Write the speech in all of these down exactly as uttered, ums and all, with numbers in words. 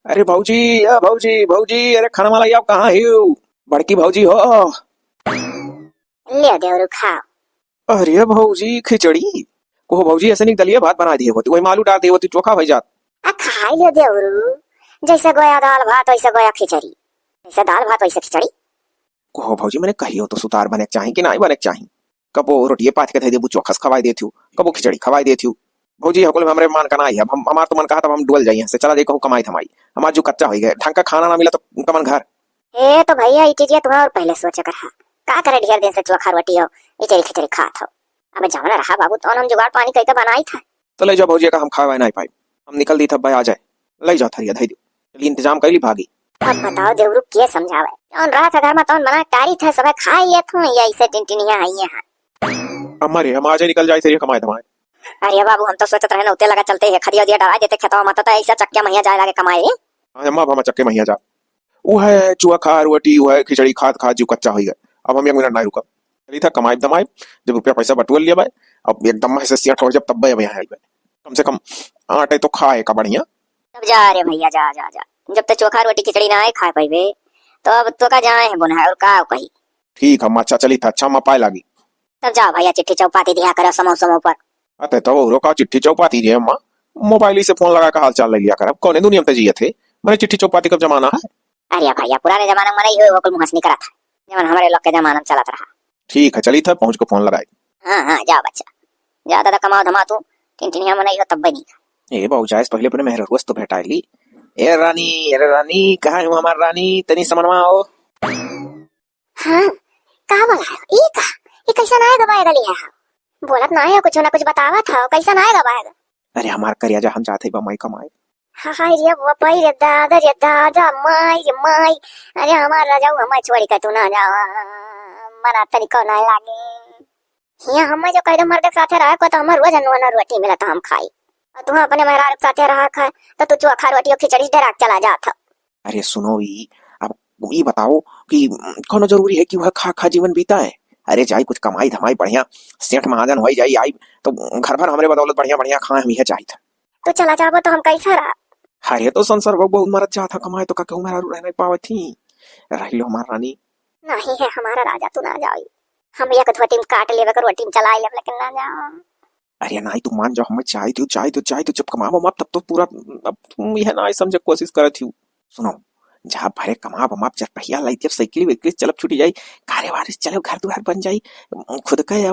अरे भौजी, ए भौजी, भौजी, अरे खाना वाला आओ, कहाँ हो? बड़की भौजी हो। ले देवरू खाओ। अरे भौजी, खिचड़ी? कहो भौजी, ऐसे नहीं दलिया भात बना दिए होती, वही में आलू डाल दिए होती, चोखा हो जात। आ खाई ले देवरू, जैसे गोया दाल भात वैसे गोया खिचड़ी, जैसे दाल भात वैसे खिचड़ी। कहो भौजी, मने कहियो तो सुतार बने के चाही कि नाई बने के चाही? कबो रोटिये पाथ के धइ देबू, चोखस खवाई देथियो, कबो खिचड़ी खवाई देथियो। भौजी, हकुल में हमरे मन का नाई है, अब हम, हमार तो मन कहा तब हम डुअल जाई यहाँ से, चला जाई कहूँ कमाई धमाई। हमार जो कच्चा होई गए, ढंग का खाना ना मिला तो कमन घर। ए तो भैया, ई चीजिया तुम्हें और पहले सोचे कर हा। का करे ढेर दिन से चोखा रोटी हो, इचरी खिचड़ी खात हो। अब जवन रहा बाबू, तवन हम जुगाड़ पानी कइके बनाई था। तो ले जाओ भौजी, का हम खाए वाए नाई पाई, हम निकल दी था, भाई आ जाए, ले जाओ थरिया धई दो, चलिए इंतजाम कर ली भागी। अब बताओ देवरू, के समझावे? जौन रहा था घर में, तौन बना टारी था, सब खाई लेत हूँ, ये ऐसे टिनटिनिया है ये है। अम्मा रे, हम आज ही निकल जाए थे ये कमाए धमाए। अरे बाबू, हम तो सोचत रहे ना, उते लगा चलते हैं, खदिया उदिया डरा देते खेतवा में, तो ऐसा चक्के महिया जाए लागे कमाए। हाँ अम्मा, अब हम चक्के महिया जा। वो है चुआ खा रोटी, वो है खिचड़ी खात खात जीव कच्चा होई गए। अब हम एक मिनट नहीं रुकब, चली था कमाई धमाई, जब रुपया पैसा बटुअल लिया भाई, अब एकदम से सेठ हो जब तब अब यहाँ आई भाई, कम से कम आटे तो खाए का बढ़िया। तब जा रे भैया, जा, जा, जा। जब तो चोखा रोटी खिचड़ी ना आए खाए पाइबे, तो अब तो का जाए है बुना है और का कही। ठीक है अम्मा, अच्छा चली था, अच्छा अम्मा पाए लागी। तब जाओ भैया, चिट्ठी चौपाती दिया करो समोह समोह पर। अते तो औरो का चिट्ठी चौपाती जे अम्मा, मोबाइल से फोन लगा के हाल चाल ले लिया कर। अब कौने दुनिया में तो जियत है, मने चिट्ठी चौपाती का जमाना है। अरे भैया, पुराने जमाना में नहीं हुए, वो कुल मुहसनी करा था, जवन हमारे लोग के जमाना में चलत रहा। ठीक है, चली था पहुँच के फोन लगाई। हाँ, हाँ, जाओ बच्चा, जाओ दादा, कमाओ धमाओ तू, टिनटिनिया में नहीं हो तब भी नहीं। ए बाबू, जाए से पहले अपने मेहररुआ से तो भेंटाई ली। ए रानी, अरे रानी, कहाँ हो हमार रानी? तनी समनवा आओ। हाँ, का बोला है? ई का? ई कैसन आएगा बाएगा लिया है? बोलत ना है, कुछ ना कुछ बतावत है, कैसन आएगा बाएगा? अरे हमार करिया जा, हम जाते बा माई कमाए। हाय रे बापाई रे दादा रे दादा, माई रे माई। अरे हमार राजाऊ, हमार छोड़ी के तू ना जावा, मना तनिको ना लागे। हियाँ हमें जो कह दो मर्द के साथे रहे को, तो हमें रोज नून रोटी मिला तो हम खाई। और तू अपने मेहरारू के साथे रहा खाए, तो तू चोखा रोटी और खिचड़ी डरा के चला जात हो। अरे सुनो ई, अब ई बताओ कि, उम, कौनो जरूरी है कि वह खा खा जीवन बीता है? अरे जाई कुछ कमाई धमाई बढ़िया, सेठ महाजन होई जाई, आई तो घर भर हमरे बदौलत बढ़िया बढ़िया खाए हम यह चाहित। तो चला जाबो तो हम कैसे रह? अरे तो संसार भोग बहुत मरत जात है कमाए तो का केहू मेहरारू रह नहीं पावत ही। रह लो हमार रानी। नहीं है हमारा राजा, तू ना जाओ। हम एक धोती में काट लेबे, एक रोटी में चला लेबे, लेकिन ना जाओ। अरे नाई, तू मान जाओ, हमें चाय दियो, चाय दियो, चाय दियो। जब कमाबो माप, तब तो पूरा, अब तुम यह ना समझे कोशिश करत हो। सुनो, जहाँ भरे कमाबो माप, चार पहिया लाई, जब साइकिल वाइकिल चलब छूटी जाई, कारे वारे चलब, घर दुआर बन जाई, खुद का या,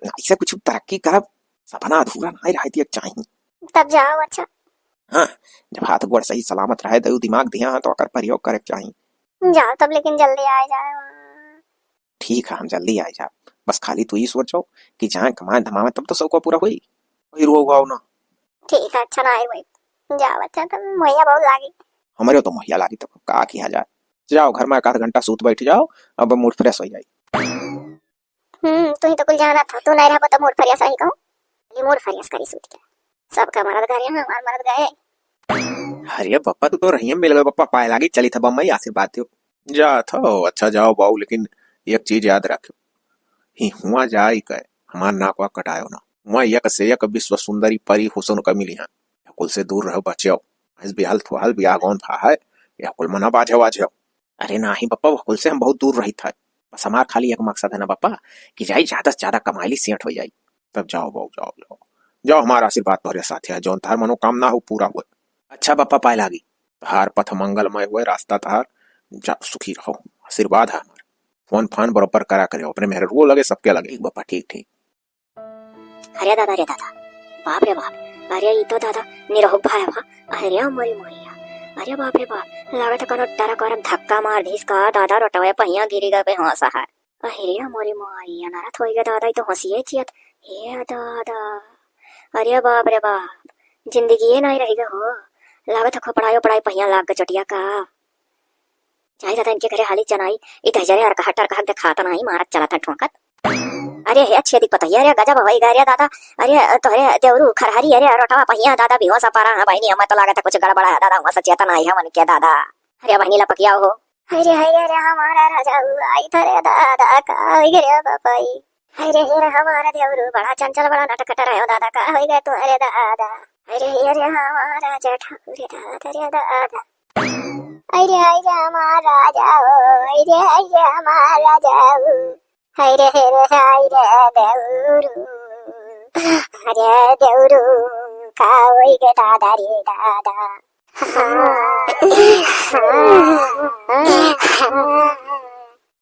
ऐसा कुछ तरक्की करब, सपना अधूरा ना रह दिया चाही। तब जाओ, अच्छा। हाँ, जब हाथ गोड़ सही सलामत रहे, दऊ दिमाग दिया है, तो अकर प्रयोग करे के चाही। जाओ तब, लेकिन जल्दी आ जाओ। ठीक है, हम जल्दी आए जाब। बस खाली तू ही सोचो कि जहाँ कमाए धमावे तब तो सबको पूरा होई। वही रुआ हुआ ना। ठीक है, अच्छा ना आई वही। जाओ अच्छा, तब मोहिया बहुत लागी। हमारे तो मोहिया लागी, तब का किया जाए। जाओ घर में एक आध घंटा सूत बैठ जाओ, अब मूड फ्रेश हो जाए। हम्म, तू ही तो कुल जाना था, तू नहीं रहबो तो मूड फ्रेश आई कहूँ। ये मूड फ्रेश करी सूत के। सबका मरद घर है, हमार मरद गए। अरे बप्पा, तू तो रहिए मिल गए बप्पा, पाए लागी चली था बम्बई, आशीर्वाद दियो। जा था, अच्छा जाओ बाऊ, लेकिन एक चीज याद रखो, ही हुआ जाई के हमार नाक वाक कटायो ना। हुआ एक से एक विश्व सुंदरी परी हुसन का मिली हैं। कुल से दूर रहो बच्चो। इस बिहाल थुहाल बियाह गौन फा है, यह कुल मना बाझो बाझो। अरे नाही बप्पा, वह कुल से हम बहुत दूर रही था। बस हमार खाली एक मकसद है ना बप्पा, कि जाई ज्यादा से ज्यादा कमाई ली, सेठ हो जाई। तब जाओ बाऊ, जाओ, जाओ। जाओ, हमारा आशीर्वाद तोहरे साथ है, जौन तार मनोकामना हो पूरा हुए। अच्छा बप्पा, पाए लागी। तहार पथ मंगलमय हुए, रास्ता तहार, जा सुखी रहो। आशीर्वाद है हमार। फोन फान बरोबर करा करे, अपने मेहररुओ लगे, सबके लगे। ठीक बप्पा, ठीक, ठीक। अरे दादा रे दादा, बाप रे बाप, अरे ई तो दादा निरहुक भाई बा। अरे मोरी मोरिया, अरे बाप रे बाप, लागत है कोनो ट्रक वरक धक्का मार दीस का दादा, रोटवे पहिया गिरी गए बेहोश है। अरे मोरी मोरिया, नरत होई गए दादा, ई तो हंसिए चियत। हे दादा, अरे बाप रे बाप, जिंदगी ये नहीं रही गए हो, लागत है खोपड़ाई ओपड़ाई पहिया लाग गए चोटिया का। जाई दादा, इनके घरे हाली जनाई, इ तो हजरे अरकहा टरकहा देखात नाही, मारत चलत है ठोंकत। अरे हे अच्छे दिख पतहिया रे, गजब होई गा रे दादा। अरे तोहरे देवरू खरहरी, अरे रोटवा पहिया दादा, बेहोश पारा है बहिनी, हमें तो लागत है कुछ गड़बड़ है दादा, हमें सचेतन आई है मन के दादा। अरे बहिनी लपकिया हो। अरे, अरे, अरे, हमारा राजा हुआ, आई था रे दादा, का होई गे रे बापाई। अरे, हे रे हमारा देवरू, बड़ा चंचल, बड़ा नटखट रहे हो दादा, का होई गे तू रे दादा। अरे, अरे, हमार राजा ठाकुर दादा रे दादा। अरे, अरे, हमार राजा हो, अरे, अरे, हमार राजा हो। अरे, अरे, अरे, देउरू। अरे, देउरू, का होई गे दादा रे दादा।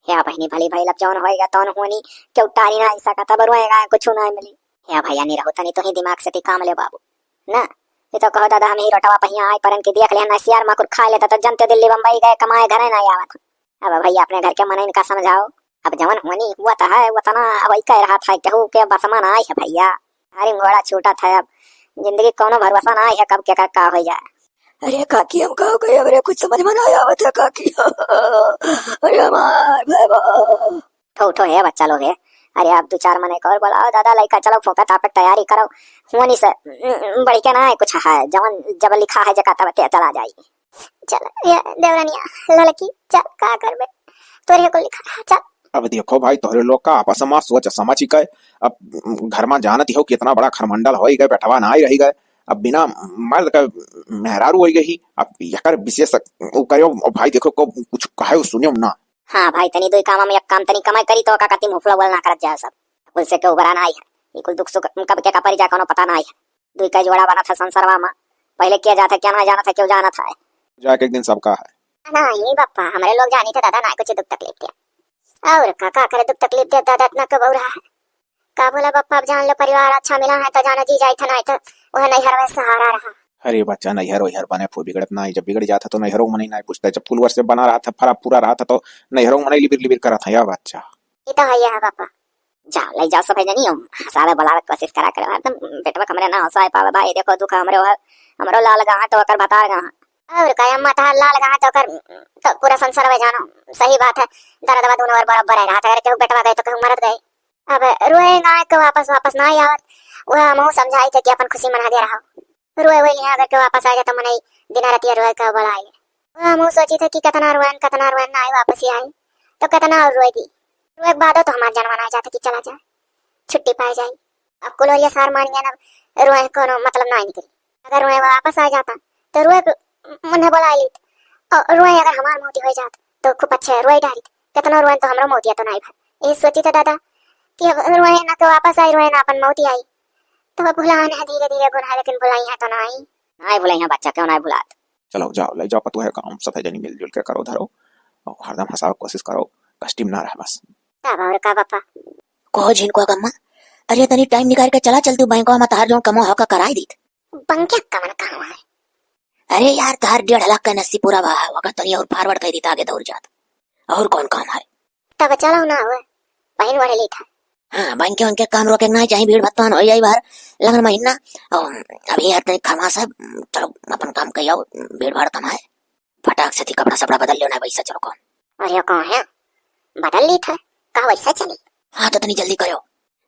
या बहिनी भली भइल, अब जौन होइगा तौन होनी, केहू टारी नाहीं सकत, अब रोएगा कुछु नाहीं मिली। या भइया निरहू तनी तोही दिमाग से ती काम ले बाबू। ना, ये तो कहो दादा हम ही रोटवा पहिया आइ परन की देख लेहन, ना सियार माकुर खाइ लेता तो जनते दिल्ली बम्बई गए कमाए घरे नाहीं आवत। अब भइया अपने घर के मनइन का समझाओ, अब जवन होनी हुआ तो है, उतना वही कह रहा था, केहू के बस में नाहीं है भइया। हरी घोड़ा छूटत है, अब जिंदगी कौनो भरोसा नाहीं है, कब के का, का होइ जाए। अरे काकी, हम का कही, हमरे कुछ समझ में नाहीं आवत है काकी। अरे हमार बाबा। उठो, उठो हे बच्चा लोग हे। अरे आप दो चार मनई का और बोलाओ दादा, लइका चलो फूँका तापे के तैयारी करो। होनी से, उम, बढ़ि के नाहीं कुछ है, जवन जब लिखा है जका तब ते चला जाई। चल, ये देवरनिया, ललकी, चल, का करबे? तोरे को लिखा है, चल। अब देखो भाई, तोहरे लोग का आपस में सोच समझ ही गए। अब घर में जानत ही हो कितना बड़ा खरमंडल होइ गए, बेटवा नाहीं रहि गए। अब बिना मर्द का मेहरारू होइ गई। अब यकर विशेष उ करियो, भाई देखो को कुछ कहे सुनियो ना। हाँ भाई, तनी दुई काम में एक काम तनी कमाई करी तो का कती मुफला बोल ना करत जाए सब। कुल से के उबरा नाहीं है। ये कुल दुख सुख कब के का परि जाए, कोनो पता नाहीं है। दुई का जोड़ा बनत है संसारवा मा। पहिले के जात है, के नाहीं जानत है, केहू जानत है। जाए के एक दिन सबका है। नाहीं बप्पा, हमरे लोग जानी थे दादा, नाहीं कुछ दुख तकलीफ दिया। और का, का करे दुख तकलीफ दिया दादा, इतना कब रहा है? का बोला बप्पा, अब जान लो परिवार अच्छा मिला है तो जानो जी जाई था, नाहीं तो वह नैहर में सहारा रहा। अरे बच्चा, नैहर वैहर बने फूल बिगड़त नाहीं, जब बिगड़ जात है तो नैहरों में नाहीं, नाहीं पूछता है। जब कुलवर से बना रहा था, फरा पूरा रहा था तो नैहरों में नाहीं लिबिर लिबिर करत है या बच्चा। ये तो है, ये है बप्पा। जाओ, लइ जाओ सबै जनी, हम हँसावे बोलावे के कोशिश करा करो। एकदम बेटवा के हमरे ना हँसाए पावे भाई, देखो दुख हमरे हो, हमरो लाल गाँव है तो ओकर भतार गाँव है। और का अम्मा, तहार लाल गाँव है तो ओकर तो पूरा संसार में जानो। सही बात है, दर्द बा दोनों ओर बराबर है, रात अगर केहू बेटवा गए तो केहू मरत गए। अब रोए गाँव के वापस, वापस नाहीं आवत, वह हमहू समझाई थे कि अपन खुशी मना दे रहा। रोए हुए लिहा अगर के वापस आ जाता मनई, दिना रतिया रोए का बड़ाई। वह हमहू सोची थे कि कितना रोएन, कितना रोएन, नाहीं वापस ही आई, तो कितना और रोए दी। रोए के बादो तो हमार जनवा नाहीं जाता कि चला जाए, छुट्टी पाए जाए। अब कुल ओरिया सार मान गया ना, रोए कोनो मतलब नाहीं निकली। अगर रोए वापस आ जाता, तो रोए के मुन्ने बोला लीत, और रोए अगर हमार मौती हो जात, तो खूब अच्छे रोए डारित। कितना रोएन तो हमरो मौतिया तो नाहीं भर। ये सोची थे दादा, कि अब रोए ना के वापस आई, रोए ना अपन मौती आई। तो अब भुलान है धीरे धीरे गुनाह, लेकिन भुलाई है तो नाहीं। नाहीं भुलाई है बच्चा, क्यों नाहीं भुलात? चलो जाओ, लइ जाओ पतोह का, सब है जनी मिलजुल के करो धरो, और हरदम हँसावे के कोशिश करो, कष्टी में ना रहे बस। तब और का बप्पा? कहो झिनको अगम्मा, अरे तनी टाइम निकाल के चला चल तू बैंकवा में, तहार जौन कमो हका कराई दीत। बैंक के कवन काम है? अरे यार, तहार डेढ़ लाख का एनएससी पूरा बा, ओकर तनी और फॉरवर्ड कर दीत, आगे दौड़ जात। और कौन काम है? तब चलो ना हुआ, बहिन वढ़ ली था। हाँ, बैंक के उनके काम रोके के नाहीं चाही, भीड़ भत्तान हो जाई बाहर लगन महीना। और अभी यार तनी खरमास है, चलो अपन काम करियो, भीड़ भाड़ कम है। फटाक से थी कपड़ा सपड़ा बदल लियो ना, वैसा चलो कौन। अरे कौन है? बदल ली था, का वैसा चली? हाँ तो तनी जल्दी करो,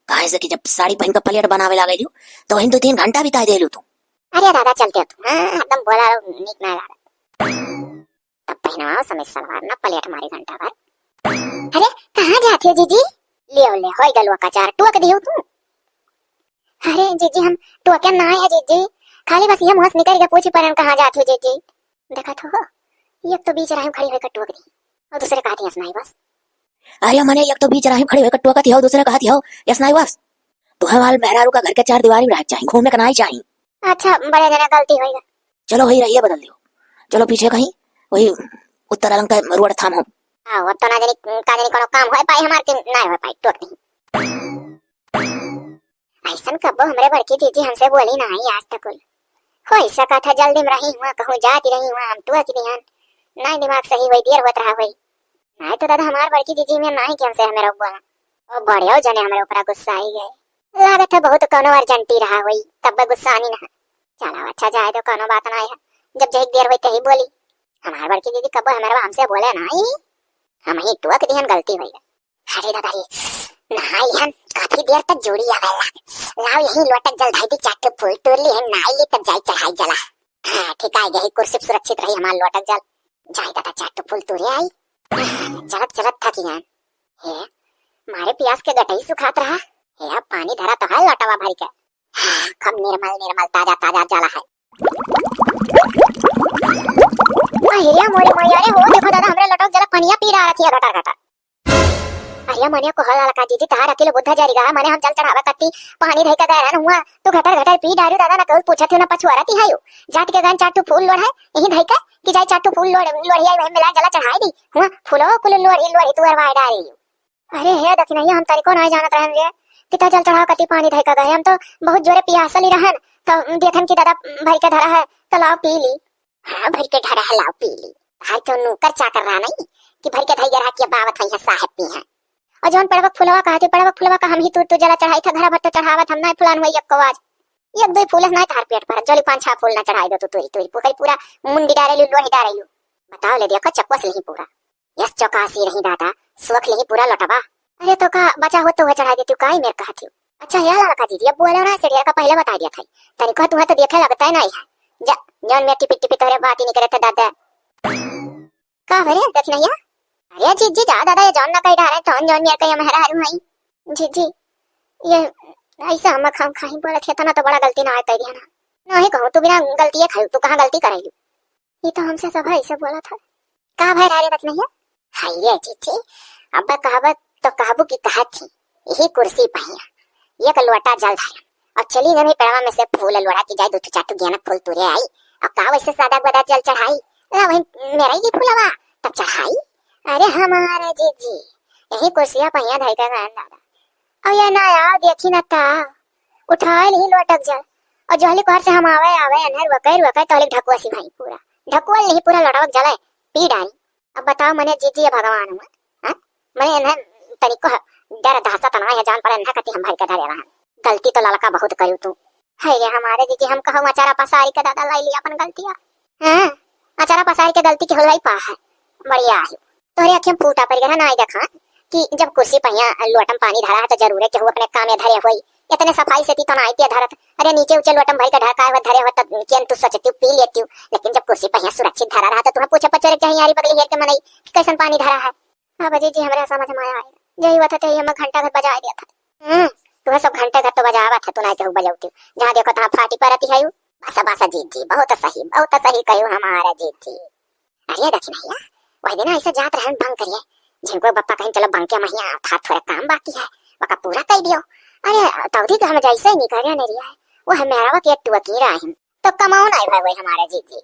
काहे से कि जब साड़ी पहन के प्लेट बनावे लागे लियो तो वहीं दो तीन घंटा बिता दे लियो तू। अरे दादा चलते हो तू, हाँ एकदम बोला रहो, नीक ना लागत। तब पहनवाओ समीज सलवार ना प्लेट मारी घंटा भर। अरे कहाँ जात हो जीजी? लियो ले, होई गलवा का चार टोक दियो तू। अरे जीजी हम टोके ना है जीजी, खाली बस ये मुँह से निकल के पूछी परन कहाँ जात हो जीजी। देखत हो, एक तो बीच राह में खड़ी होइके टोक दी और दूसरे कहती हँस नाई बस। अरे मने एक तो बीच राह में खड़ी होइके टोकत हो, दूसरे कहती हो हँस नाई बस। तुहे वाल मेहरारू का घर के चार दीवारी में रह चाही, घूमे के नाई चाही। अच्छा बड़े जने गलती होइगा। चलो वही रहिए बदल दियो, चलो पीछे कहीं वही उत्तर अलंग का रोड थाम हो। हाँ अब तो ना जानी का जानी कोनो काम होए पाई हमार के ना होए पाई, टोक दी। ऐसन कब्बो हमरे बड़की जीजी हमसे बोली नाई आज तक। होई सकत है जल्दी में रही हुआ, कहूँ जाती रही हुआ, हम टोक दिहन। नाई दिमाग सही होई, देर होत रहा होई। नाई तो दादा हमार बड़की जीजी में नाई के हमसे हमें रोक बोला। ओ बड़े जने हमरे ऊपर गुस्सा आई गए। लागत है बहुत कोनो अर्जेंटी रहा होई, तब गुस्सा आनी ना। चलो अच्छा जाए दो, कोनो बात ना है। जब जही देर होई तही बोली। हमार बड़की जीजी कब्बो हमारे हमसे बोले नाई, हम ही टोक दिहन, गलती होई। अरे दादा रे, नहाई हन, काफी देर तक जोड़ी आवेला। लाओ यही लोटक जल धाई दी, चार ठो फूल तोड़ ली है, नहाई ली तब जाई चढ़ाई जला। हाँ, ठीक है, यही कुर्सी पे सुरक्षित रही हमार लोटक जल। जाई दादा, चार ठो फूल तोड़े आई। हाँ, चलत चलत थकी हन। हे, मारे प्यास के गटई सुखात रहा। हे, अब पानी धरा तो है लोटवा भर के। हाँ, खूब निर्मल निर्मल ताजा ताजा जल है। अरे मोरे मैया रे, हो देखो दादा, हमरे लोटवा क जल पनिया पी डारत हिया घटर घटर। अरे मने कहल ललका जीजी, तहार अकिल बुद्ध जरि गा, मने हम जल चढ़ावे कत्ती पानी धइ के गए रहन हुआ, तू घटर घटर पी डारिउ दादा, ना केहू पूछत हिउ ना पछुआरत ही आयु। जात के गन चार ठो फूल लोढ़े, यही धइ के, कि जाई चार ठो फूल लोढ़, लोढ़ी आई, वही मिला जला चढ़ाई दी। हुआ फूलो कुल लोढ़ी लोढ़ी तू अरवाए डारी। अरे हे दखिनैया, हम तनिको नाहीं जानत रहन रे, कि तै जल चढ़ावे कत्ती पानी धइ के गए, हम तो बहुत जोरे पियासल ही रहन, तो देखन कि दादा भरि के धरा है, तो लाओ पी ली। हाँ, भरि के ढरा है, लाओ पी ली। हाय, तो नौकर चाकर रहा नहीं कि भरि के धइया रहा कि अब आवत हइहैं साहेब पीहैं। और जौन पेड़वा क फुलवा कहत ही, पेड़वा क फुलवा का हम ही तूर तूर जला चढ़ाई था, घरा भर तो चढ़ावत हम नाहीं, फुलान हुआ एक्को आज। एक दुइ फूल नाहीं तहार पेट पर, जौली पाँच छह फूल ना चढ़ाई दो तू तूरी तूरी, पूरा मुंडी डारेलू, लोढ़ी डारेलू। बताओ ले, देखो चपस लिही पूरा। यस चौकासी रही दादा, सोख लिही पूरा लोटवा। अरे तो का बचा हो तो वह चढ़ाई देती, काई मेर कहत ही। अच्छा, हे ललका जीजी, अब बोलो ना, सीढ़िया का पहिले बताइ दिया था। तनिको तुहैं तो देखे लगता है नाहीं है। जा, जौन मेर टिपी टिपी तोहरे बात ही निकरे थे दादा। का भरे दखिनैया? अरे जीजी जा दादा, ये जौन ना कही डारे, तौन जौन मेर कही मेहरारू हई। जीजी, ये ऐसा हम खाम खाही बोलत है, तना तो बड़ा गलती ना आए कह दिया ना। नाहीं कहूँ, तू बिना गलतिये खायू, तू कहाँ गलती करायू? ये तो हमसे सब है, ऐसे बोला था। का भय रे दखिनैया? हाय रे जीजी, अब कहब तो कहबू कि कहत थी, यही कुर्सी पहिया एक लोटा जल धरन, और चली जमी पेड़वा में से फूल लोढ़ा कि जाई दो ठो चार ठो गेना फूल तुरे आई, और का वैसे सादा गदा जल चढ़ाई, ला वही मेरा ही फूलवा तब चढ़ाई। अरे हमारे जीजी, यही कुर्सिया पहिया धई के गए दादा, और ये ना आओ देखी ना ता उठाए लिही लोटक जल, और जहली कोहर से हम आवे आवे अन्हर वकै वकै तहलिक ढकुआ सिभाई पूरा, ढकुआ लिही पूरा लोटवा क जल है, पी डारी। अब बताओ मने जीजी ये भगवान हुआ, हाँ? मने इन्हें तनिको ह-, डर दहशत ना है, जान पड़े इन्हें कति हम भर के धरे रहन। गलती तो ललका बहुत करू तू। है रे हमारे जीजी, हम कहूँ अचारा पसारी के दादा लाई लिया अपन गलतिया। हाँ, अचारा पसारी के गलती के होलवाई पा है। बढ़िया है। तोहरे अखियम फूटा पड़ गया ना, आई देखा कि जब कुर्सी पहिया लोटम पानी धरा है तो जरूरे केहू अपने कामे धरे होई। इतने सफाई से ती तो ना आइती धरत। अरे नीचे ऊंचे लोटम भर के ढकाए हुए धरे हुए तब केन तू सोचती पी लेती, लेकिन जब कुर्सी पहिया सुरक्षित धरा रहा तो तुम्हें पूछे पचोरे चाहिए यारी बगली हेर के मनई कि कैसन पानी धरा है। हाँ बजी जी, हमरे समझ में आया है। यही बात है, यही हम घंटा घर बजाए दिया था। हम्म, तुम्हें सब घंटे घर तो बजावा था, तू ना केहू बजौती। जहाँ देखो तहाँ फाटी परती है यू। बस बस जीत जी, बहुत सही, बहुत सही कहू हमारा जीत जी। अरे दखिनैया, वही दिन ऐसे जात रहन बंक करिए, झिनको बप्पा कहीं चलो बंके महिया था, थोड़ा काम बाकी है, वका पूरा कर दियो। अरे तौधी के हम जैसे ही निकले नहीं रिया है, वो हम मेरा के टुआ की रहा है, तो कमाओ नहीं भाई वही हमारा जीत जी।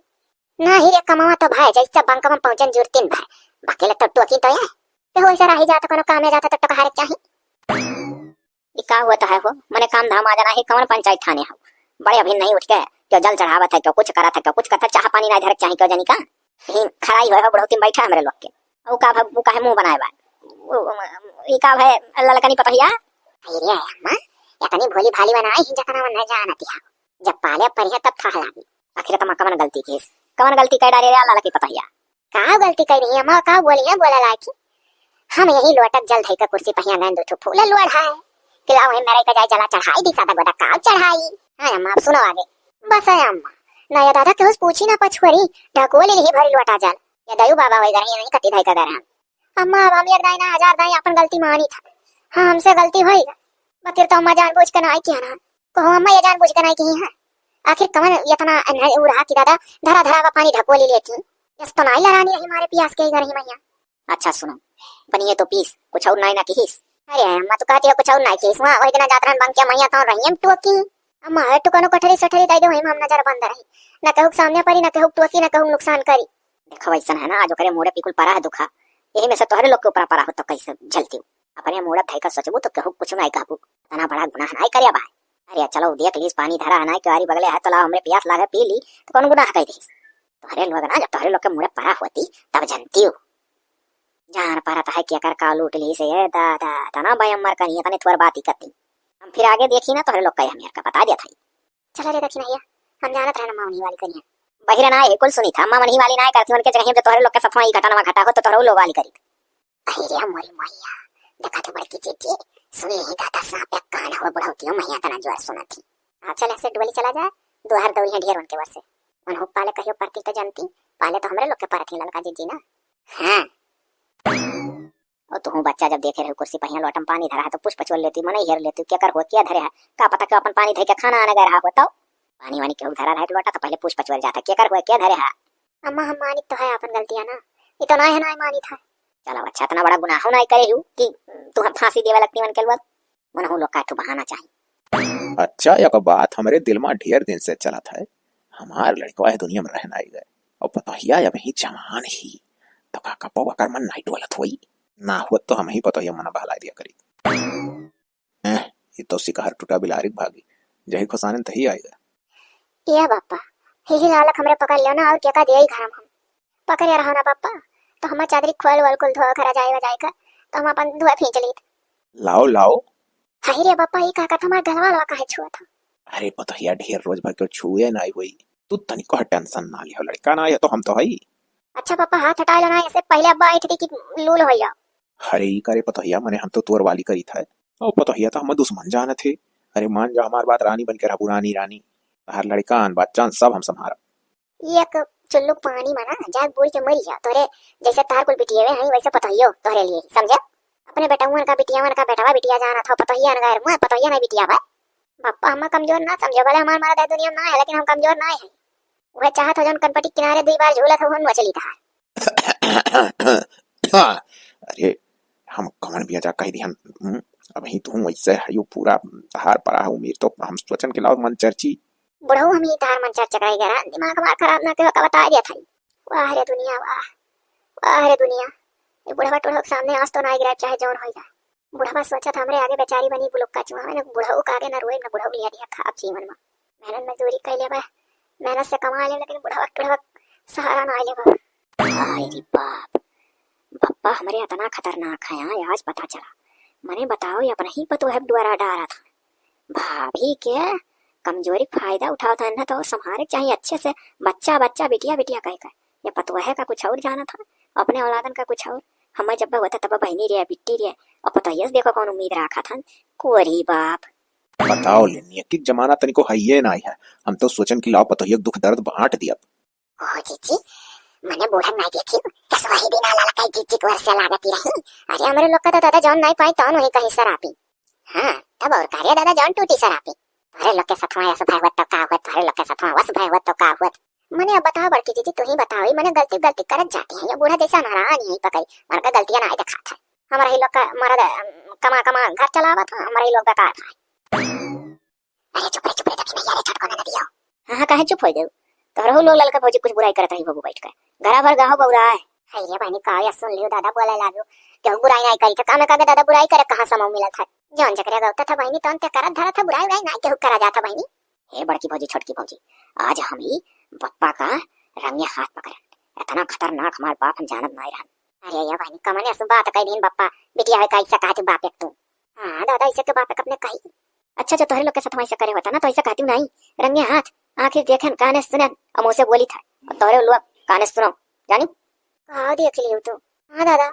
नहीं रे कमावा तो भाई जैसे बंक में पहुंचन जुरतिन भाई, बाकी ले तो टुआ की तो है, ते हो ऐसा रही जात कोनो काम में जाता तो टकहारे चाही। ई का होत है हो? मने काम धाम आ जाना है, कवन पंचायत थाने हो? बड़े अभी नहीं उठ के, क्यों जल चढ़ावत है, क्यों कुछ करत है, क्यों कुछ करत है, चाह पानी नहीं धरक चाही, क्यों जनी का? यही खराई होए हो बुढ़ौती में बैठा हमरे लोग के। ऊ का भग-, ऊ काहे मुंह बनाए बा? ऊ, ई का भय ललकनी पतहिया? अरे अम्मा, इतनी भोली भाली बनाई ही जतना मन जानती है। जब पाले पर है तब था लागी। आखिर तमा कवन गलती कीस? कवन गलती कर डारे रे ललकी पतहिया? का गलती कर रही है अम्मा, का बोली है, बोला लागी। हम यही लोटक जल धई के कुर्सी पहिया गए, दो ठो फूल लोढ़ा है। कि लाओ, वहीं मेरे के जाए जला चढ़ाई दी, सादा गोदा काव चढ़ाई। हाँ अम्मा, अब सुनो आगे। बस है अम्मा, ना ये दादा केहू से पूछी ना पछुअरी, ढकोली नहीं भरी लोटा जल। ये दयू बाबा वही घर ही नहीं कती धई के घर हम। अम्मा, अब हम एक दाई ना हजार दाई अपन गलती मानी था। हाँ, हमसे गलती होई। बकिर तो अम्मा जानबूझ के ना आई किया ना। कहो अम्मा, ये जानबूझ के ना आई की है। आखिर कवन इतना अन्हर उ रहा कि दादा धरा धरा वा पानी ढकोली लेती। यस तो नाई लरानी रही मारे पियास के घर ही मैया। अच्छा सुनो, पनिये तो पीस, कुछ और नाई ना किहिस। अरे अम्मा, तू कहती हो कुछ और नाई किहिस? वहाँ वही दिन जात रहन बंकिया मैया तो रही हम टोकी। अम्मा, है तू कोनो कठरी सठरी दे दे, वही में हम नजर बंद रही। ना कहूक सामने परी, ना कहूक टोकी, ना कहूक नुकसान करी। देखो वैसन है ना, आज ओकरे मोड़े पिकुल परा है दुखा, यही में से तोहरे लोग के ऊपर परा हो तो कैसे झलती हो? अपने मोड़े धई का सोचबू तो कहूक कुछ नाई कहबू, इतना बड़ा गुनाह नाई करे बा। अरे चलो देख लीस, पानी धरा है ना, क्यारी बगले है, तो लाओ हमरे पियास लागे पी ली, तो कौन गुनाह कह दीस? तोहरे लोग ना, जब तोहरे लोग के मुड़े परा होती, तब जनती हो। जान परत है कि एकर का लूट ली से, ए दादा, तना बयम मर कनी, तने थोर बात ही करती। हम फिर आगे देखी ना, तोहरे लोग कहे हम का बता देत हई। चला रे दखिनैया, हम जानत रहन अम्मा उन्हीं वाली करिया। बहिरा ना है, कुल सुनी था, अम्मा उन्हीं वाली ना करती, उनके जगह जब तोहरे लोग के सफाई घटा नमा घटा हो, तो तोहरे लोग वाली करी। अरे रे मोरी मैया, देखा तो बड़की जीजी, सुन ले ही दादा सांप एक कान हो बुढ़ौतियों मैया तना जोर सुनत ही। आ चल ऐसे डोली चला जाए, दुआर दौड़ी है ढेर उनके वर्ष से। उन्हों पाले कहियो परती तो जनती, पाले तो हमरे लोग के परत ही ललका जीजी ना। हाँ। ओ तुहूँ बच्चा जब देखे रहे कुर्सी पहिया लोटम पानी धरा है तो पूछ पचोल लेती, मनई हेर लेती, केकर हुआ, के धरे है, का पता के अपन पानी धइ के खाना आने गए रहा हो तो। पानी वानी केहू धरा रहे लोटा तो पहले पूछ पचोल जाता, केकर हुआ, के धरे है। अम्मा, हम मानित तो है अपन गलतियाँ ना, ये तो ना है, ना मानित है। चलो अच्छा, इतना बड़ा गुनाह ना करे हूँ कि तू हम फांसी देवे लगती मन के लोग। मनहू लोग का एक ठो बहाना चाही। अच्छा, एक बात हमरे दिल मा ढेर दिन से चलत है, हमार लड़कवा है दुनिया में रहन आई गए, और पतोहिया अबहीं जवान ही, तो का कपो ओकर मन नाई डोलत होई? ना होत तो हम ही पतोहिया मना बहला दिया करी। एह, ये तो सिकहर टूटा बिलारिक भागी, जही खुसानन तही आई गए। ए बप्पा, ही ही लालक हमरे पकड़ लियो ना, और केका दिया ही घर में हम। पकड़े रहो ना पप्पा, तो हमार चादरी खोल वोल कुल धोए के रजाई वजाई का, तो हम अपन धोए फींच लीत। लाओ, लाओ। हाय रे पप्पा, ई का कहत हमार गलवा लवा काहे छुअत ह? अरे पतोहिया, ढेर रोज भर के छुए नाई होई, तू तनिको tension ना लियो, लड़का ना है तो हम तो हई। अच्छा पप्पा, हाथ हटाए लो ना, ऐसे पहले अब्बा ऐठ दी कि लूल हो जाओ। अरे ई का रे पतोहिया, मने हम तो तोर वाली करीत है, और पतोहिया तो हम दुश्मन जानत है। अरे मान जा हमार बात, रानी बन के रहबू, रानी, रानी, तहार लड़कान बच्चन सब हम संभारब। ई एक चुल्लू पानी में ना जाके बूड़ के मरी जा। तोरे जैसे तार कुल बिटियावे हैं, वैसे पतोहियो तोहरे लिए, समझे? अपने बेटउन का बिटियावन का बेटवा बिटिया जानत हो, पतोहिया ना गैर मुँह, पतोहिया ना बिटिया भाई। पप्पा, हम कमजोर ना समझो, भले हमार मरद है दुनिया में ना है, लेकिन हम कमजोर ना है। वह चाहत हो जौन कनपटी किनारे दुई बार झूलत हो, हम नोच ली तहार। अरे, हम कौन भी अजा कह दिहन? हम्म, अबही तू वैसे है, यू पूरा तहार परा है उम्मीद, तो हम सोचन के लाओ मन चर्ची। बुढ़ऊ, हम ही तहार मन चर्चा कराई करा, दिमाग हमार खराब ना कहो का बताए दिया था। वाह रे दुनिया, वाह, वाह रे दुनिया। ये बुढ़वा टुढ़वा के सामने आँस तो ना गिराए, चाहे जौन हो जाए। बुढ़वा सोचत हमरे आगे बेचारी बनी बुलुक्का चुआ, मैंने बुढ़ऊ के आगे ना रोए ना बुढ़ऊ लिया दिया खाब जीवन में। मेहनत मजदूरी कैले बा, मेहनत से कमा ले, लेकिन बुढ़वा टुढ़वा सहारा ना ले बा। हाय रे बाप, बप्पा हमरे इतना खतरनाक है, आज पता चला। मने बताओ, ये अपना ही पतोह पे डोरा डारत है। भाभी के कमजोरी क फायदा उठावत है ना, तो संभारे के चाहिए अच्छे से। बच्चा बच्चा, बिटिया बिटिया कह कर, ये पतोह का कुछ और जानत है, अपने औलादन का कुछ और। हमें जब होता तब बहनी रे, बिट्टी रे, और पतोहिया से देखो कौन उम्मीद रखा था। कोरी बाप। बताओ ले, नेकी क जमाना तनिको हइये नाई है। हम तो सोचन कि लाओ पतोहिया क दुख दर्द बांट दिया। ओहो जीजी, मने बूढ़न नाई देखी, कस वही दिन आला लकाई जीजी के वर्षा लागती रही। अरे हमरे लोग का तो दादा जौन नाई पाई तौन वही कहीं सरापी। हाँ, तब और का रे दादा जौन टूटी सरापी। तोहरे लोग के सथवा यस भय हुआ तो का हुआ, तोहरे लोग के सथवा वस भय हुआ तो का हुआ। मने अब बताओ बड़की जीजी, तू ही बताओ, ई मने गलती गलती करत जाती है, ये बूढ़ा जैसा नाराज यही पकई, मन का गलतियाँ नाई दिखात है। हमारा ही लोग का मरद, अम, कमा कमा घर चलावत है, हमारा ही लोग बेकार है। अरे चुप रे, चुप रे, देखी नहीं, अरे छटको ना दियो। हाँ, हाँ, काहे चुप हो गयो? तोहरहु लोग ललका भौजी कुछ बुराई करत रही होबू बैठ के। घरा भर गाहो बउरा है। हाय रे बहनी, का या सुन लियो दादा बोले लागो। केहू बुराई नहीं करी, तो कामे कागे दादा बुराई करे, कहाँ समय मिलत है? जौन जकरे गौता था बहनी, तौन ते करत धरत था, बुराई उराई नहीं केहू करा जाता बहनी। हे बड़की भौजी, छोटकी भौजी, आज हम ही बप्पा का रंगे हाथ पकड़न। इतना खतरनाक हमार बाप हम जानत नहीं रहन। अरे या बहनी, कमने असु बात कह दीन बप्पा, बिटिया है का ऐसा कहा तू बाप एक तू? हाँ दादा, ऐसे के बाप एक अपने कही। अच्छा, जो तोहरे लोग के साथ वैसे करे होता ना, तो ऐसे कहती नहीं। रंगे हाथ, आँखें देखन, काने सुनन, और मुँह से बोली था। और तोहरे लोग काने सुनो, जानी? का देख लियो तू? हाँ दादा।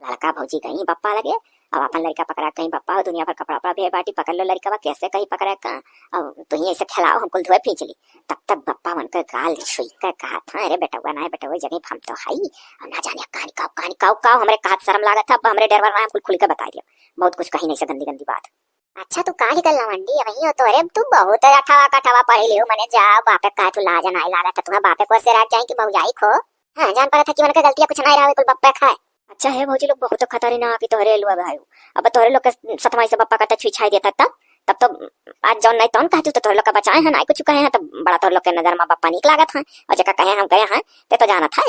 लड़का भौजी गई बप्पा लगे, अब अपन लड़का पकड़ा कहीं बप्पा हो दुनिया भर कपड़ा उपड़ा भी बाटी, पकड़ लो लड़का बा, कैसे कहीं पकड़ा का, अब तुही ऐसे खिलाओ, हम कुल धोए फींच ली। तब तक बप्पा मन के गाल छुई के कहा था, अरे बेटवा ना है, बेटवा जगह हम तो हई, और ना जाने कहानी काव, कहानी काव, काव, हमरे कहात शर्म लागत था, अब हमरे डर वर रहा है, हम कुल खुल के बता दिया, बहुत कुछ कही नहीं से गंदी गंदी बात। अच्छा, तू काहे के लवंडी है वहीं हो तोरे, तू बहुत अठावा कठावा पढ़ी लियो, मने जा बापे का तू लाज नाई लागत, तुम्हें बापे को से राज जाए कि भौजाई खो। हाँ, जान पड़ा था कि उनका गलतियाँ कुछ नाई रहा, कुल बप्पे खाए। अच्छा है भौजी लोग बहुत खतरनाक है तोहरे लोग भाई। अब तोहरे लोग के सतवाई से बप्पा का छुई छाई देता तब, तब तो आज जौन नाई तौन कहती तो तोहरे लोग का बचाए हैं, नाई कुछ कहे हैं, तब बड़ा तोहरे लोग के नजर में बप्पा नीक लागत हैं, और जेका कहे हम कहे हैं, ते तो जानत है।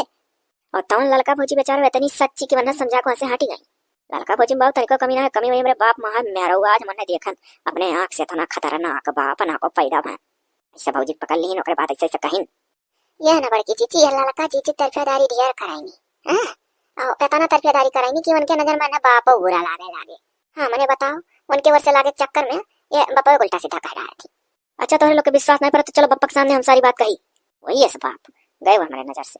और तवन ललका भौजी बेचारा इतनी सच्ची कि वरना समझा को हंसे हटी गई। ललका भौजी में बहुत तरीका कमी ना है, कमी वही हमरे बाप माँ है, मेहरऊ आज मने देखन अपने आँख से इतना खतरनाक बाप ना को पैदा भय। ऐसे भौजी के पकड़ लीन, ओकरे बाद ऐसे ऐसे कहिन। यह ना बड़की जीजी, यह ललका जीजी तरफेदारी ढेर कराइनी, हाँ? और इतना तरफेदारी कराइनी कि उनके नजर में ना बापो बुरा लागे लागे। हाँ, मने बताओ, उनके ओर से लागे चक्कर में ये बापो उल्टा सीधा कह रहा थी। अच्छा, तोहरे लोग के विश्वास नहीं पड़त तो चलो बप्पा के सामने हम सारी बात कही। वही है बाप, गए वो हमारे नजर से।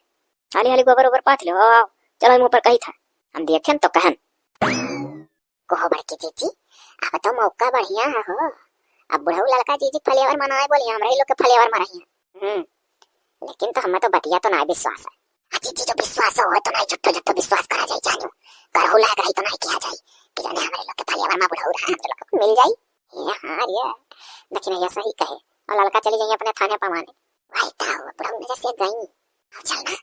हाली हाली गोबर ओबर पाथ लो, आओ, चलो हम ऊपर कही था, हम देखें तो कहन। कहो बड़की जीजी, अब तो मौका बढ़िया है हो, अब बुढ़ऊ ललका जीजी फलेवर मनाए बोली, हमरे लोग के फलेवर मनाई है। हम्म, लेकिन तो हमें तो बतिया तो ना विश्वास है। आ जीजी जो विश्वास हो तो ना झूठो झूठो विश्वास करा जाए जानू, करहु लायक रही तो नहीं किया जाई कि जाने हमरे लोग के फलिया वर्मा बुढ़ऊ रहा, हमरे लोग के मिल जाई। ये हाँ रे, दखिनैया सही कहे। और ललका चली जाई अपने थाने पवाने। वही तो, बुढ़ऊ नजर से गई। अब चल ना,